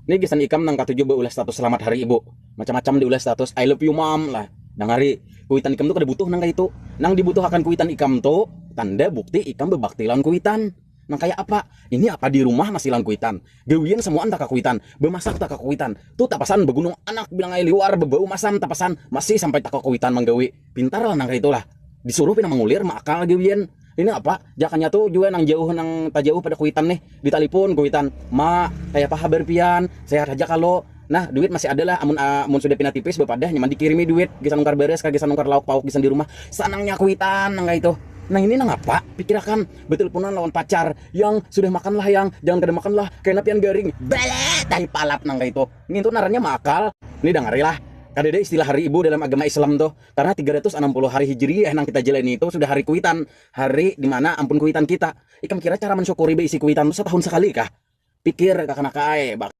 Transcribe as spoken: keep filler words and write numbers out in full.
Ini gasan ikam nang katuju beulah status selamat hari ibu. Macam-macam diulah status I love you mom lah. Dangari, kuitan ikam tu kada butuh nang kaya itu. Nang dibutuhakan kuitan ikam tu tanda bukti ikam bebakti lawan kuitan. Nang kaya apa? Ini apa di rumah masih lawan kuitan? Gawian samuaan taka kuitan, bemasak taka kuitan. Tu tapasan begunung anak bilang ai liwar bebau masam tapasan masih sampai taka kuitan manggawi. Pintar lah nang kaya itulah. Disuruh pina mangulir maakal gawian. Ini apa? Jakanya tu jua nang jauh nang tajauh pada kuitan nih. Di talipun kuitan, "Ma, kaya apa habar pian? Sehat haja kalo?" Nah, duit masih ada lah, amun amun sudah pina tipis bapadah nyaman dikirimi duit, gasan nukar beres kah gasan nukar lauk pauk gasan di rumah. Sanangnya kuitan nang kaya itu. Nah, ini nang apa? Pikirakan, beteleponan lawan pacar, "Yang, sudah makan lah yang, jangan kada makan lah, kena pian garing." Bele, tai palat nang kaya itu. Ngintu narannya maakal. Ini dangari lah. Kadada istilah hari ibu dalam agama Islam tuh. Karena tiga ratus enam puluh hari Hijriyah nang kita jalani itu sudah hari kuitan, hari di mana ampun kuitan kita. Ikam kira cara mensyukuri beisi kuitan tuh setahun sekali kah? Pikir kakanak ai, bak-